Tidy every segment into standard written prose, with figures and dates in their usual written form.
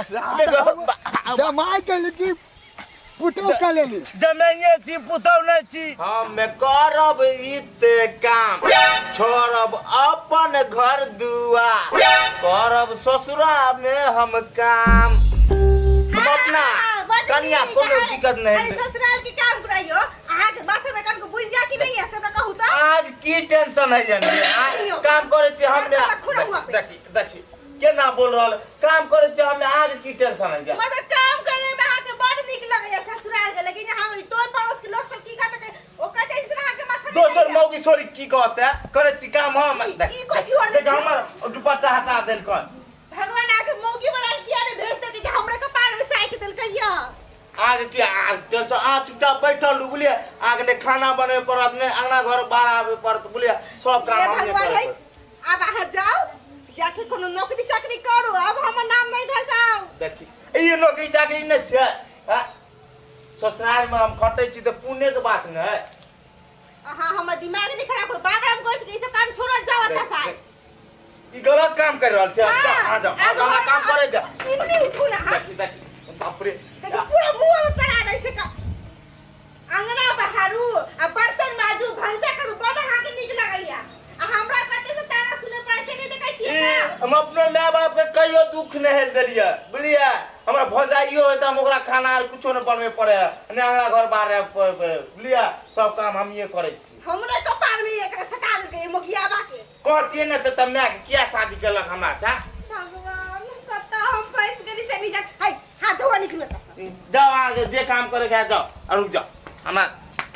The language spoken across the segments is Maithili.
देखो जमाई के लेकिन पुतौ के लेली जमैये छी पुतौ नहि छी। हम करब इते काम, छोड़ब अपन घर दुआर, करब ससुरा में हम काम। हम अपना कनिया कोनो दिक्कत नहीं। अरे ससुराल के काम कराइयो, अहाँ के माथा में कनको बुझ जा कि नहीं है, से हमरा कहू त। आज की टेंशन है जानी, काम करे छी हम। देखी देखी केना बोल रहल, काम करे छी हम, आज की टेंशन है जा। मतलब काम करे में अहाँ के बड़ नीक लगैया ससुराल के, लेकिन हम टोल पड़ोस के लोग सब की कहत के ओकर टेंशन अहाँ के माथा में। दोसर मौगी छोरी की कहत है, करे छी काम हम। ई कथी होर देख हमर दुपट्टा हटा देलकन। भगवान आगे मौगी वाला किया ने भेज देके जे हमरा के पार में साइक देलकैया। आग की आग टेंशन, आ चुपचाप बैठल बुझलिए, आग ने खाना बनवे पड़त ने अंगना घर बाहर आवे पड़त बुझलिए, सब काम हम करे। अब अहाँ जाओ जाके कोनो नौकरी चाकरी करू, अब हमर नाम नहीं घसाउ। देखी ई नौकरी चाकरी नै छै, ससुराल में हम खटै छी त पुण्य के बात नै। अहाँ हमर दिमाग नहीं खराब करू, बाप हम कहै छी ई सब काम छोड़ल जाओ एतऽ से। ई गलत काम कर रहल छै। आ जाओ आ जाओ, हमरा काम करे दे। इतनी उठू ना। देखी देखी बाप रे, देखी पूरा मुंह में पड़ा दै छै का। अंगना बहारू आ बर्तन माजू भनसा करू, बड़ अहाँ के नीक लगैया। आ हमरा कते से ताना सुने पड़ै से नहीं देखै छियै का। हम अपने my बाप के कहियो दुख नहीं हेल देलियै बुझलियै। हमरा भौजाइयो है त हम ओकरा खाना आर कुछो न बनबे पड़े, ने अंगना घर बाहर पड़े बुझलियै, सब काम हमिये करै छी। हमरा कपार में एकरा सटा देलकै मोगियाबा के। कहतियै ने त my के किया शादी केलक हमरा सा। भगवान कत्ता हम फंस गेली से भी जा। हाय हाथ धोआ निकलू एतऽ से। जाओ आगे जे काम करे के जाओ आ रुक जाओ। हमरा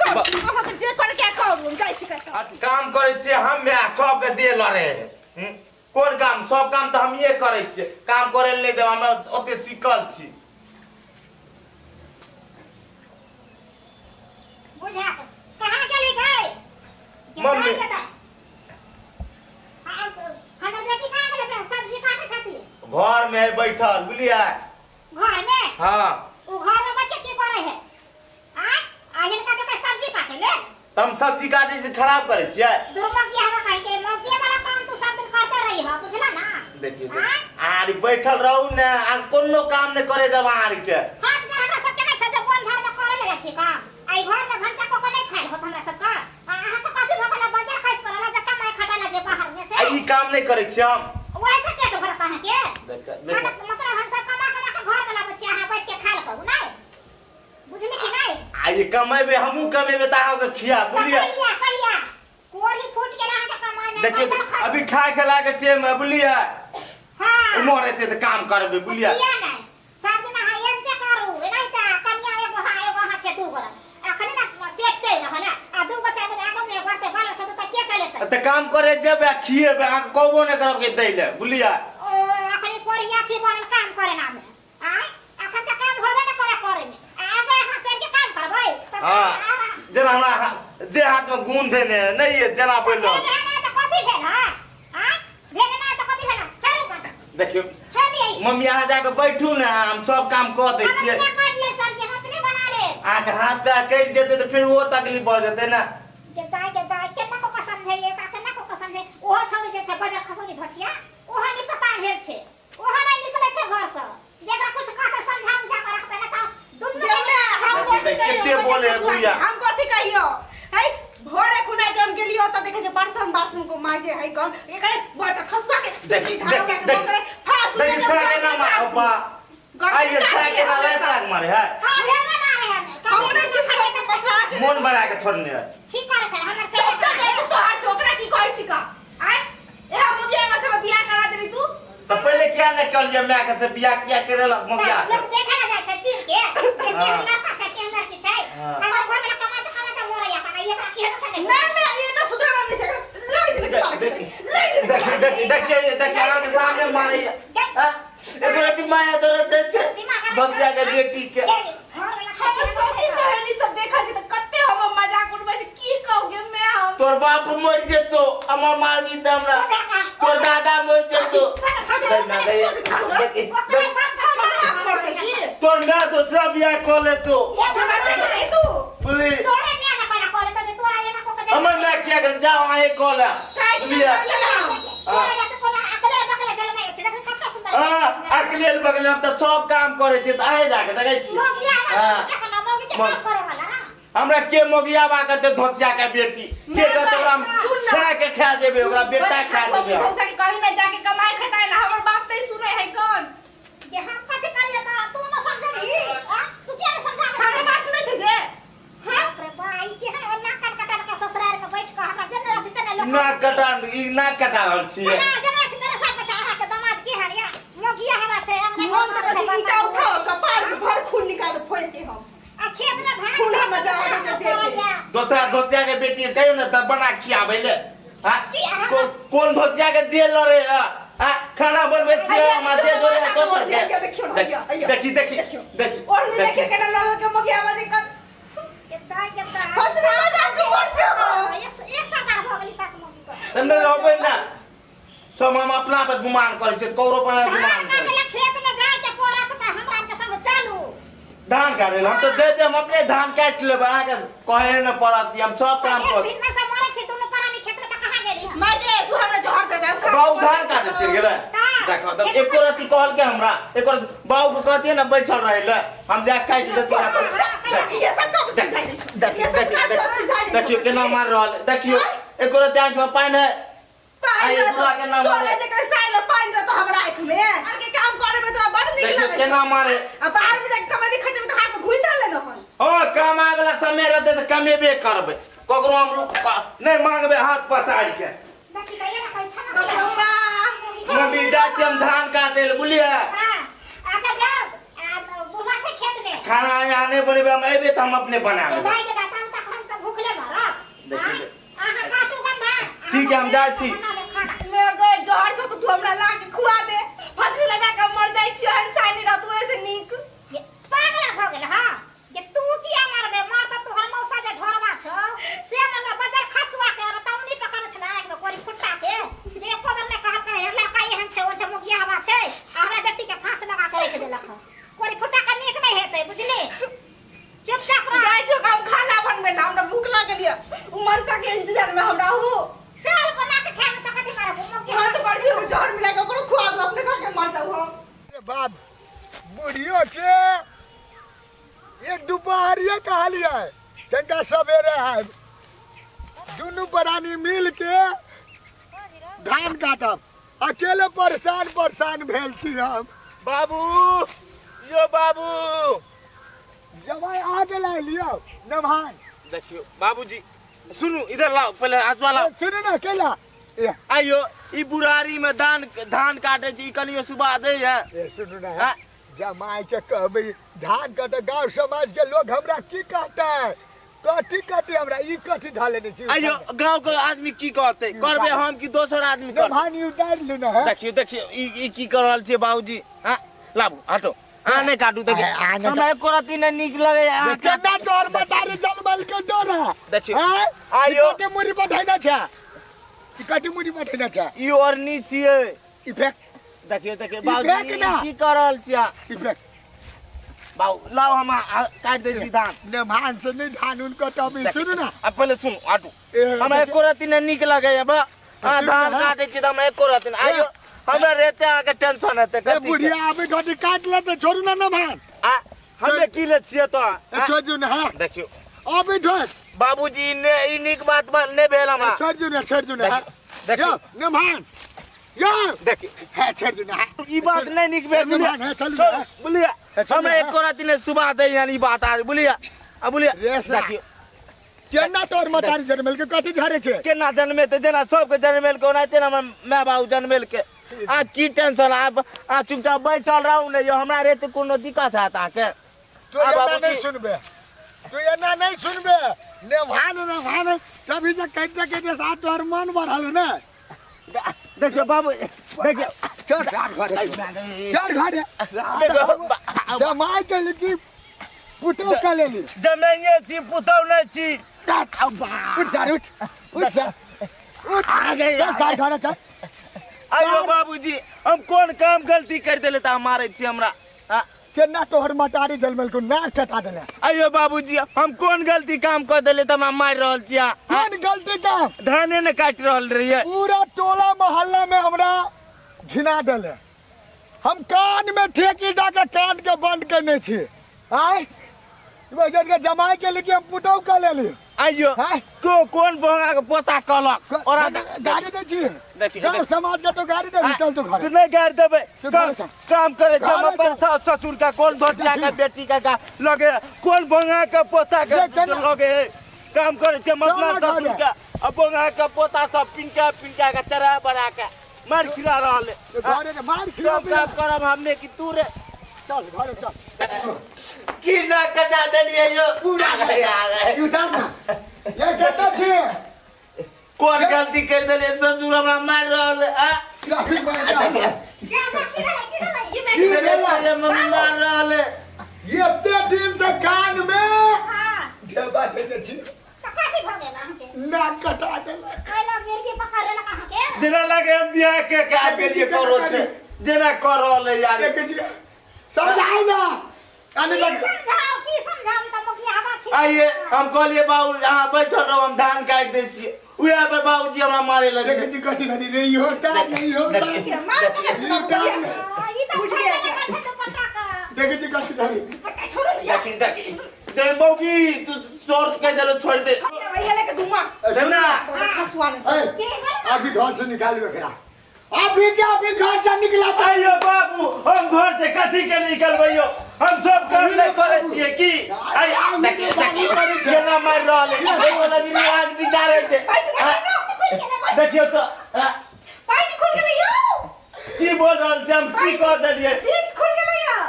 अहाँ के जे करे के करू, हम जाइ छी कतऽ। काम करै छियै हम my, सबके दे लड़े है। कोन काम? सब काम तऽ हमिये करै छियै, काम करे ले नहि देब, हमरा ओते सीखल छी। बुझा कहाँ गेली गई मम्मी? हमर बेटी कहाँ गेलै? सब्जी काटे छथि घर में है बैठल बुझलियै। घर में? हाँ। उ घर में बैठ के की करे है? आ आ हिनका के सब्जी काटे ले। हम सब्जी काटे से खराब करे छियै। दुर्मगिया हमरा कहि के मौगिया वाला काम तू सब दिन करते रही हो, बुझला ना? देखियो आरी बैठल रहू ने, आ कोनो काम नै करे देब आरी के। हाथ में हमरा सब के नै छै जे बोन झाड़ में करे लगे छी काम। आई घर में भनसा को नै खाइल होत हमरा सब का। आ अहाँ के कथि भ गेल बाजार खैस पड़ल जे कमाई खटाला जे बाहर में से। आ ई काम नै करे छियै हम। वैसे पेट भरत अहाँ के। देख देख मतलब हम सब कमा कमा के घर में लाबै छी, अहाँ बैठ के खाइल करू नै, बुझली कि नै? आ ई कमेबे हमहू कमेबे त अहाँ के खिया बुझलियै। कहिया कहिया कोरी फूट गेल अहाँ के कमाई में। देखियो अभी खाए खेला के टाइम है बुझलियै। हां मर एते त काम करबे बुझलियै। किया नै सब दिन अहाँ एनते करू, एनाहि त कनिया एगो हां एगो हां छै दू गो, अखनी ना पेट चलि रहल है आ दू गो चारि गो आगो में बढ़ते बाल बच्चा त के चलेतै? त काम करे जेबे आ खिएबे, अहाँ के कहबो नै करब के दै ले बुझलियै। ओ अखनी कोरिया छी बनल काम करे ना में। आ अखन त काम होबे नै करे करे में, आ आगे अहाँ चलि के काम करबै त। हां जेना हमरा देह हाथ में गुण देने नहीं है जेना बोल रहल। देह त कथि भेल? हां आ देह ना त कथि भेल? चलू देखियो छोड़ दियै। मम्मी अहाँ जाके बैठू ने, हम सब काम कऽ दै छियै। हम अपने काटि लेब सब्जी, हम अपने बना लेब। अहाँके हाथ पैर कटि जेतै तऽ फेर ओहो तकलीफ भऽ जेतै ने। गे दाइ गे दाइ, केना कऽ कऽ समझैयै एकरा, केना कऽ कऽ समझै? ओहो छौड़ी जे छै बजर खसौनी धोछिया, ओहो निपत्ता भेल छै, ओहो नहि निकलै छै घरसँ। जेकरा कुछ कहतै समझा बुझा कऽ रखतै ने तऽ दुनू हम कथी कहियो? कते बोले है बुढ़िया। हम कथी कहियो? है भोरे खुना जम गेलियो त देखै छै बरसम बरसम को माजे है कौन एकरे बड़ खसुआ के। देखी देख देख देखी सड़ा के ना मार अब्बा, आइए सड़ा के ना लात लाग मारे है। हां भेले मारे हमे हमरे किस के पथा के मोन बना के छोड़ने है। ठीक करे छै हमर से सबटा के तोहार छोकरा की कहै छी का? आय एहा मुगिया में सब बियाह करा देबी तू। त पहिले किया नै कहलियै my के से बियाह किया करेलक मुगिया के? लोग देखे ना जाइ छै चीन के के केहन लड़का छै केहन लड़की छै। हमर घर वाला कमाते कमाते मरैया का एकरा केहन छै नै नै ई त सुधरे वाला छै, लै देलक मारे के, लै देलक। देखी देखी देखिए देखिए अहाँ के सामने मारैया। हां एको रति माया दरद छै बसिया के बेटी के। हमर सखी सहेली सब देखै छै त कते हम मजाक उड़बै छै, की कहू गे मैं हम। तोर बाप मर जेतो हमर मारबी त हमरा, तोर दादा मर जेतो। तोर my दोसरा बियाह कऽ लेतो बुझली। हमर my किया कर जाओ अहाँ कऽ ले बुझलियै। अकलेल बगले हम तऽ सब काम करै छियै तऽ अहीं जाके देखै छियै। मोगिया हाँ। मोगी के काम करे वाला ना। हमरा के मोगियाबा करते धोसिया के बेटी के कहते ओकरा हम सुन ना। छा के खा जेबै, ओकरा बेटा खा जेबै हम। के कही ना जाके कमाई खटाई ला, हमर बात नहीं सुने है कौन। जे हम कथी करिए त तू न समझबही आ तू किया न समझाबै? हमर बात सुनै छै जे हां रे भाई केहन ओ नाक कान कटा के ससुराल में बैठ के हमरा जने रहै तने लोक नाक कटा, ई नाक कटा रहल छियै। ना जने छै तने सब बच्चा अहाँ के दामाद के हन या मोगिया हवा छै अंगना मन तऽ कहै छै ईटा उठाओ कपाल के भर खून निकाल दे फोड़ के हम। आ खेत में धान खून हम जरा दे दे दे। दोसरा धोसिया के बेटी के कहियो ने तऽ बना खियाबै ले। हाँ? की अहाँ- कोन धोसिया के देल लड़े है? हाँ? खाना बनबै छियै हैया, हम आ दे जोड़े है दोसर के। हैया, देखियौ ने, हैया, हैया। देखी देखी देखियौ। देखी। और नहीं देखे के ना लड़ल के मोगिया बाजे कर के दाई के दाई। फसली लगा के मर जाब। एक एक सरदार भऽ गेली सात मोगी पर। तने रहबै ना। सब हम अपना पर गुमान करै छियै, ककरो पर नहि धान गुमान करै काटै छियै। ला खेत में जाय के पड़त तऽ हमरा के संग चलू। धान काटै लए हम तऽ जेबै, हम अपने धान काटि लेबै, अहाँके कहै नहि पड़त, हम सब काम एक करब। भिनसर से मरै छी दुनू प्राणी खेत में तऽ कहाँ गेली हम? माय गे तू हमरा जहर दे दे। बाबू धान काटै चलि गेलै। हाँ। देखो तब एको रत्ती कहलकै हमरा, एको रत्ती बाबू के कहतियै ने बैठल रहै लए, हम जा काटि देतियै हमरा। ये सब काज सुझाइ दै छै। देखियौ ये सब देखियौ काज सुझाइ दै छै। देखियौ केना मारि रहल है। देखियौ एको रत्ती आँखि में पानि है। पानि आइ रहतो, बुढ़ा के नाम तोरे मारे। जेकर साइड में पानि रहतो हमरा आँखि में। आर के काम करे में तोरा बड़ नीक देखियौ लगै छै। केना मारे। आ बाहर में जाके कमेबी खटेबी तऽ हाथ में घुनि धरले रहन। हँ, कमाय वाला समय रहतै तऽ कमेबे करबै, ककरो हम नहि मांगबै हाथ पसारि के। देखी तऽ एना कहै छै बाप रे बा। मम्मी जाइ छियै हम धान काटै लए, बुझलियै? हाँ, अच्छा जाउ। आ बुढ़वा छै खेत में। खाना यहाँ नहि बनेबै, हम अयबै तऽ हम अपने बना जे लेबै। भाई के दाता तक हम सब भूखले मरब। देखियौ, आँय? देखियौ। अहाँ काटू गन्धा। ठीक है, हम जाइ छी। बना लेब खाना। मैं गए जहर छौ तऽ तू हमरा ला के खुआ दे। फसली लगा के मर जाइ छियै, एहन साइनी रहतू एहिसे नीक। ये पागल भऽ गेल हँ जे तू किया मरबे? मर तऽ तोहर मौसा जे ढोरबा छौ से मरबे, बजर खसुआ के रतौनी पकड़ने छलै आँखिमे कोरी फुट्टा के, जे एको बेर नहि कहलकै हे लड़का एहन छै ओहन छै मोगिया हवा छै, आ हमरा बेटी के फांस लगा के राखि देलक हँ। कोरी फुट्टा के नीक नहि हेतै, बुझली? चुपचाप रह। जाइ छियौ हम खाना बनबै ला, हमरा भूख लागल यऽ। उ मनसा के इंतजार में हमरा हूँ। चल बना के खायब तऽ कथी करब? मोगिया हाँ तऽ बड़ जोर जहर मिला के ओकरो खुआ दू, अपने खा के मर जाऊ हम। अरे बाप, बुढ़ियो के एक दुपहरिये कहलियै तनिका सवेरे आयब, दुनू प्राणी मिल के धान काटब। अकेले परेशान परेशान भेल छी हम। बाबू यो बाबू जमाई आ गेलै, लियौ नमहान। देखियौ बाबूजी, सुनू इधर लाओ, पहले हँसुआ लाओ। सुनू ने केला ए, आइयो ई बुढ़ारी में धान धान काटे छी, ई कनियो सुबह दै है। ए, सुनू ने, हाँ? जमाई के कहबै धान कटे, गांव समाज के लोग हमरा की कहतै? कथी कथी हमरा ई कथी ढाले नै छी? आइयो गांव के आदमी की कहतै? करबै हम कि दोसर आदमी करतै? नमहान ई उतारि लू ने है। देखियौ देखियौ ई ई की कर रहल छियै बाबूजी। हाँ लाबू हटो, अहाँ नहि काटू। देखियौ आ, आ, नहि हमरा एको रत्ती नहि नीक लगैया अहाँ केना तोहर मतारी जनमल के डर है? देखियौ। आँय? आइयो। ई कटी मुड़ी बैठेने छै, ई कटी मुड़ी बैठेने छै। ई ओढ़नी छियै। ई फेक। देखियौ देखियौ ई बाबूजी, फेक ना। ई की कर रहल छियै अहाँ? ई फेक। बाबू लाउ, हम काटि दै छी धान। नेमान से नहि धान उन कटबी। सुनू ना। अब पहिले सुनू हटू, ए, हमरा एको रत्ती नहि नीक लगैया बा। अहाँ सुनू धान ना। काटै छी तऽ हमरा एको रत्ती नहि। आइयो हमरा रहते अहाँके टेंशन हेतै ए कथी के? बुढ़िया आबै घटी काट लेतै, छोड़ू ना नमहान। आ हमे की ले छियै तऽ? ए, छोड़ि दियौ ने। हाँ देखियौ आबै ढोक। बाबूजी, ने ई नीक बात नहि भेल हमरा। छोड़ि दियौ ने, छोड़ि दियौ ने। हाँ। देखियौ। यौ नमहान यौ। देखियौ हे छोड़ि दियौ ने। हाँ। ई बात नहि नीक भेल। नमहान, हे चलू छोड़ू, ने। बुझलियै? हे, चलू हमरा ने। एको रत्ती नहि सुबह दै यानी बात आर, बुझलियै? आ बुझलियै? रे सा। देखियौ केना तोहर मतारी जनमेल के कथी झरे छै? केना जनमेतै? जेना सबके जनमेलकै ओनाहिते ने हमर माय बाबू जनमेलकै। आ की टेंशन, आब आ चुपचाप बैठल रहू ने यौ, हमरा रहते कोनो दिक्कत हैत अहाँके? तू आ एना बाबूजी। नहि सुनबे, तू एना नहि सुनबे। नेभान नेभान तभी से कटते कटते साथ तोहर मन बढ़ल ने। देखियौ बाबू, देखियौ। चल घर, चल घर। देखियौ जमाई के लेकी पुतौ के लेली। जमैये छी, पुतौ नहि छी। उठ सर, उठ उठ सर, उठ। आ गए। चल सार घर चल। आइयो बाबूजी, हम कोन काम गलती कर देले तऽ अहाँ मारै छी हमरा? हाँ? केना तोहर मतारी जनमल को नाक कटा देले। आइयो बाबूजी, हम कोन गलती काम कर देले तऽ हमरा मारि रहल छी अहाँ? हाँ? कोन गलती काम? धाने ने काटि रहल रहियै। पूरा टोला मोहल्ला में हमरा घिना देले। हम कान में ठेकी दऽ के कान के बंद केने छी। आय वजन के जमाई के लेके हम पुतौ के लेली। आइयो हाँ? को कोन बोंगा के पोता कहलक ओरा गाड़ी दै छी। देखी, गाँव देखी। समाज के तो गाड़ी देबी। चल तो घर तू नहीं गाड़ देबे। तू काम घरे चल। काम करे छै हम घरे अपन चल। सास ससुर का कोन धोतिया के बेटी का का लगे कोन बोंगा के पोता के ये केना? लगे है। काम करे छै हम अपना चल ना ससुर घरे। का आ बोंगा के पोता सब पिनका पिनका के चरा बना के मार खिला रहल है। तो घरे के मार खिला काम काम करब हमने कि तू रे। चल घरे चल। की ना कटा देलिए यो पूरा आ गए, आ गए। You उतार ना। ये कतऽ छी? कोन गलती कर देलिए ससुर हमरा मार रहल है, आ? ट्रैफिक बन जा। जा जा, की भेलै, की भेलै? ई में की भेलै? ये मम्मी मार रहल है। एते दिन से कान में हां ढेबा देने छी। त कथी भऽ गेल अहाँके? नाक कटा देलक। कैला मिर्गी पकड़ लेलक अहाँके? जेना लगे हम बियाह के के आबि गेलिए करो से जेना कर रहल है यार। देखै छी समझाउ ना। कान की लग समझाउ, की समझाउ? ई त मोगिया हवा छी। आइए हम कहलिए बाबू अहाँ बैठल रहो हम धान काटि दै छियै। उएह पर बाबूजी हमरा मारे लगे। देखै छी कथी घड़ी नहीं होता नहीं होता। मार पकड़ के बाबू ई भैया। हां, ई त बुझि छोड़ि गेल। देलक छै दुपट्टा के। देखै छी कथी घड़ी। दुपट्टा छोड़ो दिया। देखी देखी दे मौगी तू शॉर्ट कह देलो छोड़ दे। भैया लेके धुआं ना खसुआ नहीं। ए, के भेलै? अभी घर से निकालू एकरा। अभी के अभी घर से निकला था। आइयो बाबू हम घर से कथी के निकलबैयो हम सब काम नहीं करे छियै की। आइ देखी देखी केना मारि रहल है एहि वाला दिन आज विचार छै। देखियो तो पानी खुल गेलै यौ। की बोल रहल छै हम की कह देलियै? जींस खुल गेलै यौ।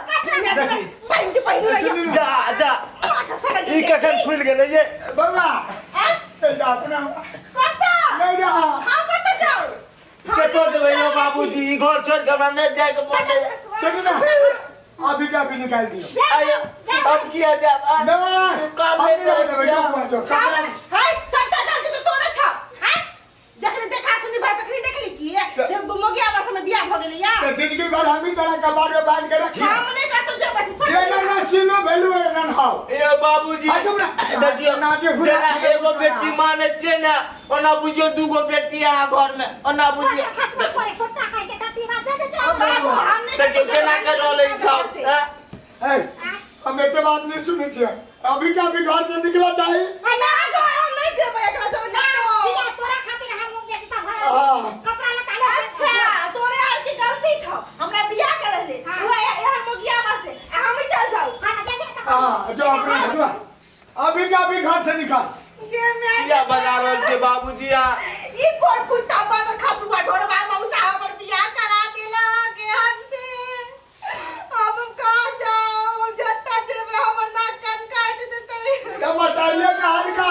देखी। पैंट पहिन रहियो। जा जा अच्छा सारा ई कखन खुलि गेलै ये? बउआ चल जा अपना। कतऽ? नहीं रहा। हम कतऽ जाउ? कतऽ जेबै यौ बाबूजी? ई घर छोड़ि के हमरा नहि जायके मोन है। चलू ना अभी के अभी निकाल दियो। आइयो अब किया जाब? नहीं काम नहीं हम नहीं करे देबै, जो हुआ जो कपड़ा हाय सबटा डाल दे तोरे छ। हाय जखने देखा सुनी भाई तखनी देखली की जब मोगिया बस में बियाह भ गेलै या। तो जिंदगी भर हम ही तोरा कपार में बांध के रखी। हम नहीं कतौ जेबै से जे ना सीनो भेलु रे ना हाउ। ए बाबूजी अच्छा ना। देखियो ना जे हुरा जेना एगो बेटी माने छियै ने ओना बुझियो दूगो बेटी अहाँ घर में ओना बुझियो। खसुआ करे कुत्ता खाइ के कथी बात? जा जा जा। बाबू हम नहीं देखियो केना कर रहल है ई सब। हैं? ए, हम एते बात नहीं सुनै छियै। अभी के अभी घर से निकला चाही। ना गो हम नहीं जेबै एकरा जो ना। ठीक है, तोरा खातिर हम मुँह के सब भरल हाँ। कपड़ा लत्ता ले। अच्छा तोरे आर के गलती छौ हमरा बियाह कर ले हाँ। वो एहन मोगिया बस आ हम ही चल जाऊ। हां जा जा। हां जो अपना घर अभी के अभी घर से निकाल। गे मैं किया बजा रहल छियै बाबूजी अहाँ? ई कोन कुत्ता बादर खसुआ ढोरबा मौसा हमर बियाह करा देलक एहन से। अब हम कहाँ जाऊ? जत्ता जेबै हमर नाक कान काटि देतै। तो मटारिया का हाल का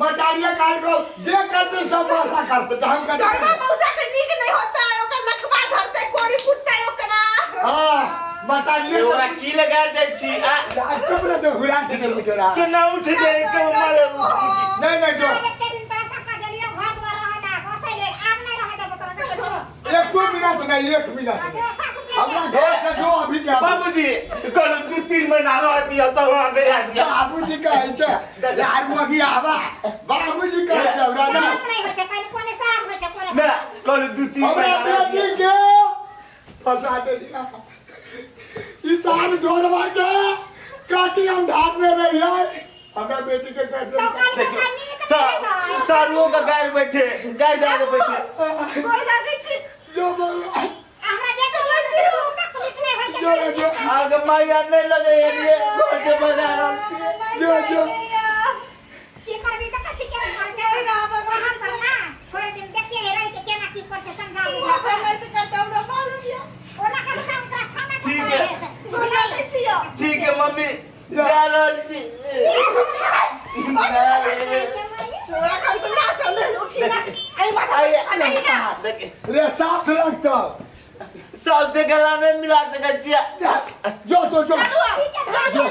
मटारिया का हाल को जे करते सब आशा करते तो हम ढोरबा करते। मौसा के नीक नहीं होता है ओकर लकवा धरतै कोड़ी फुटतै ओकरा। हां मटारिया ओकरा की लगा दै छी आ? चुप रह जो हुरा दे दे तोरा। केना उठ जाय के मारे उठ नहीं नहीं जो एते दिन तोरा सबका देलियो घर द्वार रहै ला बसै ले आब नहीं रहै देबो तोरा सबके जो। एको मिनट नहीं एक मिनट जो सासु के हमरा घर से जो अभी के अभी। बाबूजी कहलु 2-3 महीना रह दियौ तब हम बेरा दियौ। बाबूजी कहै छै यार मगी आवा बाबूजी कहै छै हमरा ना। साफ नहीं होइ छै काल्हि कोने साफ होइ छै कोने। ना कहलु 2-3 हमरा महीना रह बेटी दियौ। के फंसा देलिया ईशान ढोरबा के काटी हम धार में रहिए हमरा बेटी के कर तो दे। काल्हि देखियौ कपड़ा नीक नहीं रहै। सारुओ के गाय बैठे गाय दए के बैठे। गोर लागै छी जो बउआ हमरा बेटी के तकलीफ नहीं होइ जो छै। जो आगे माया नहीं लगे ये घर के बजा रहल छियै। जो जो की करबी त कछि के घर छै वहाँ पर ना थोड़े दिन देखिए रहि के केना की कर छै समझा बुझा ओना के बताउ तोरा खाना ठीक है। गोर लागै छी यौ। ठीक है मम्मी जा रहल छी। तोरा खाली को लाश ले उठी ना आई माथा आइए देखिए रे साफ लगतो सबसे गला नहीं मिला सकै छियै। जो जो जो चलू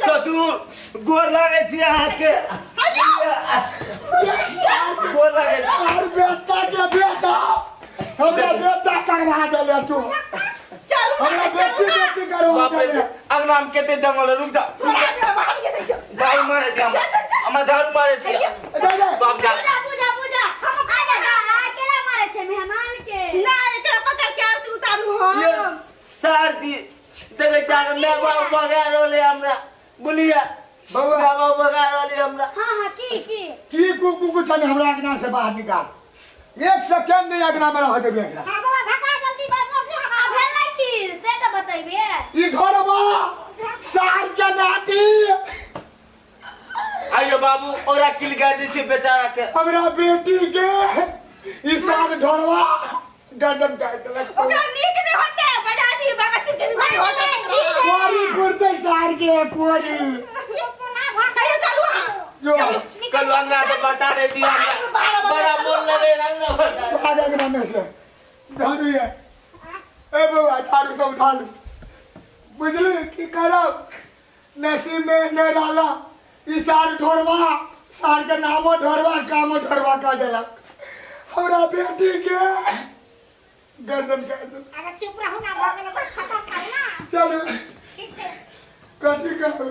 ससुर गोर लागै छी अहाँके गोर लागै छी। और बेटा के बेटा हमरा बेटा करवा देले तू। चलू हमरा बेटी बेटी करवा बाप रे देले। अंगना में केते जंगल है रुक जा तोरा के बाहर ये दै छौ। झाड़ू मारे छी हमरा झाड़ू मारे छी। दे दे बाप जा पूजा पूजा पूजा हम आ जा अकेला मारे छै मेहमान के। ना एकरा पकड़ के आरती उतारू हम। सर जी देखै छै अहाँके माय बाप भगा रहल है हमरा बुझलियै बौआ। माय बाप भगा रहल है हमरा। हाँ हाँ की की की कु कु छनि हमरा अंगना से बाहर निकाल। एक सेकेंड नहीं अंगना में रह देबे एकरा। हाँ बाबा भगा जल्दी बाबा की आ भेल नहीं की से तऽ बतैबे। ई घरवा सार के नाती। आइयो बाबू ओकरा किल गाड़ दै छै बेचारा के। हमरा बेटी के ई सार ढोरवा गर्दन काटि देलक। ओकरा नीक नहि होतै बजा दी बाबा से दिन भरि होतै। कोरी पुरतै सार के कोरी। आइयो चलू अहाँ। जो कल अंगना तो बटा दे दिया हमरा बड़ा मोन लगे अंगना बटा। भाग अंगना में से झाड़ू है। ए बउआ झाड़ू सब उठा लू। बुझली की करब नसीब में नहीं डाला ई सार ढोरवा सार के नामो ढोरवा कामो ढोरवा कर देलक हमरा बेटी के गर्दन काटि देलक। अरे चुप रहू ना भऽ गेल बात खत्म कर ना। चलू ठीक छै। कथी कहू।